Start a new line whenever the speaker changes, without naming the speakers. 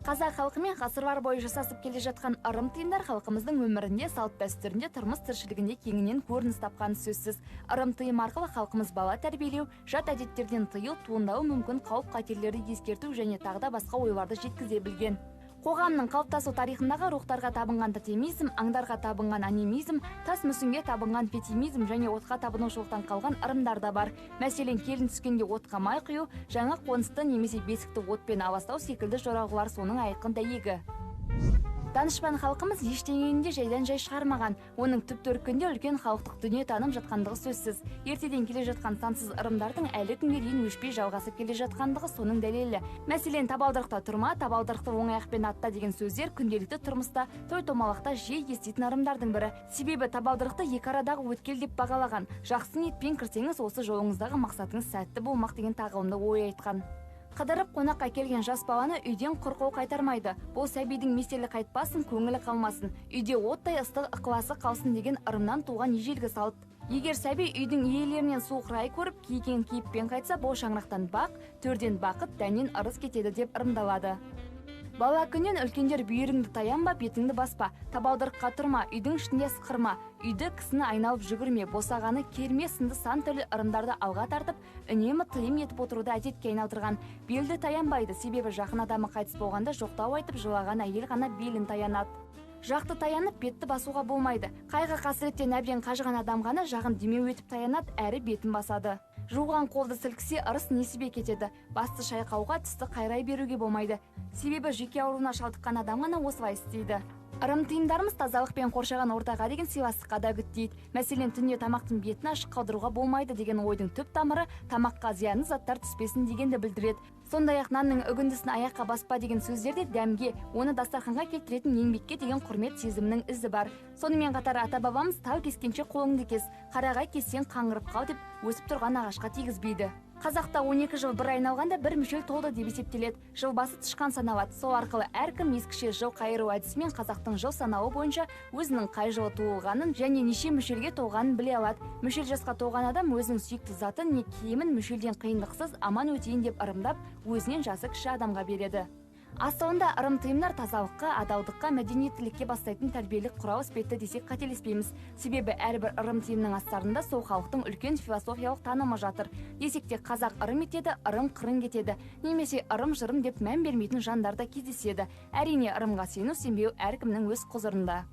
Қазақ халқымен ғасырлар бойы жасасып келе жатқан ырым тыйымдар халқымыздың өмірінде, салт дәстүрінде, тұрмыс тіршілігінде кеңінен көрініс тапқаны сөзсіз. Ырым тыйым арқылы халқымыз бала тәрбиелеу, жат әдеттерден тыю, туындауы мүмкін қауіп-қатерлерді ескерту және тағы да басқа ойларды жеткізе білген. Қоғамның қалыптасу тарихындағы рухтарға табынған тотемизм, аңдарға табынған анимизм, тас мүсінге табынған фетимизм және отқа табынушылықтан қалған ырымдар да бар. Мәселен, келін түскенде отқа май құю, жаңа қонысты немесе бесікті отпен аластау секілді жоралғылар соның айқын дәйегі. Данышпан халқымыз ештеңені де жайдан жай шығармаған. Оның түп төркінінде үлкен халықтық дүние таным жатқандығы сөзсіз. Ертеден келе жатқан сансыз ырымдардың әлі күнге дейін өшпей жалғасып келе жатқандығы соның дәлелі. Мәселен, табалдырықта тұрма, табалдырықты оң аяқпен атта деген сөздер күнделікті тұрмыста, той-томалақта жиі еститін ырымдардың бірі. Себебі табалдырықты екі арадағы өткел деп бағалаған. Жақсы ниетпен кірсеңіз, осы жолыңыздағы мақсатыңыз сәтті болмақ деген тағылымды ой айтқан. Қыдырып қонаққа келген жас баланы үйден құр қол қайтармайды. Бұл сәбидің меселі қайтпасын, көңілі қалмасын, үйде оттай ыстық ықыласы қалсын деген ырымнан туған ежелгі салт. Егер сәби үйдің иелерінен суық рай көріп, киген кейіппен қайтса, бұл шаңырақтан бақ, төрден бақыт, дәннен ырыс кетеді деп ырымдалады. Бала күннен үлкендер бүйіріңді таянба, бетіңді баспа, табалдырыққа тұрма, үйдің ішінде сықырма, үйді кісіні айналып жүгірме, босағаны керме сынды сан түрлі ырымдарды алға тартып, үнемі тыйым етіп отыруды әдетке айналдырған. Белді таянбайды, себебі жақын адамы қайтыс болғанда жоқтау айтып жылаған әйел ғана белін таянады. Жақты таянып бетті басуға болмайды. Қайғы қасіреттен әбден қажыған адам ғана жағын демеу етіп таянады, әрі бетін басады. Жуған қолды сілкісе ырыс несібе кетеді. Басты шайқауға, тісті қайрай беруге болмайды. Себебі жүйке ауруына шалдыққан адам ғана осылай істейді. Ырым тыйымдарымыз тазалық пен қоршаған ортаға деген сыйластыққа да үгіттейді. Мәселен, түнде тамақтың бетін ашық қалдыруға болмайды деген ойдың түп тамыры тамаққа зиянды заттар түспесін дегенді білдіреді. Сондай-ақ нанның үгіндісін аяққа баспа деген сөздерде дәмге, оны дастарханға келтіретін еңбекке деген құрмет сезімінің ізі бар. Сонымен қатар ата-бабамыз тал кескенше қолыңды кес, қарағай кессең қаңғырып қал деп өсіп тұрған ағашқа тигізбейді. Қазақта 12 жыл бір айналғанда бір мүшел толды деп есептеледі. Жыл басы тышқан саналады. Сол арқылы әркім ескіше жыл қайыру әдісімен қазақтың жыл санауы бойынша өзінің қай жылы туылғанын және неше мүшелге толғанын біле алады. Мүшел жасқа толған адам өзінің сүйікті затын не киімін мүшелден қиындықсыз аман өтейін деп ырымдап, өзінен жасы кіші адамға береді. Асылында ырым тыйымдар тазалыққа, адалдыққа, мәдениеттілікке бастайтын тәрбиелік құрал іспетті десек қателеспейміз. Себебі әрбір ырым тыйымның астарында сол халықтың үлкен философиялық танымы жатыр. Десек те қазақ ырым етеді, ырым қырын кетеді. Немесе ырым жырым деп мән бермейтін жандар да кездеседі. Әрине, ырымға сену сенбеу әркімнің өз құзырында.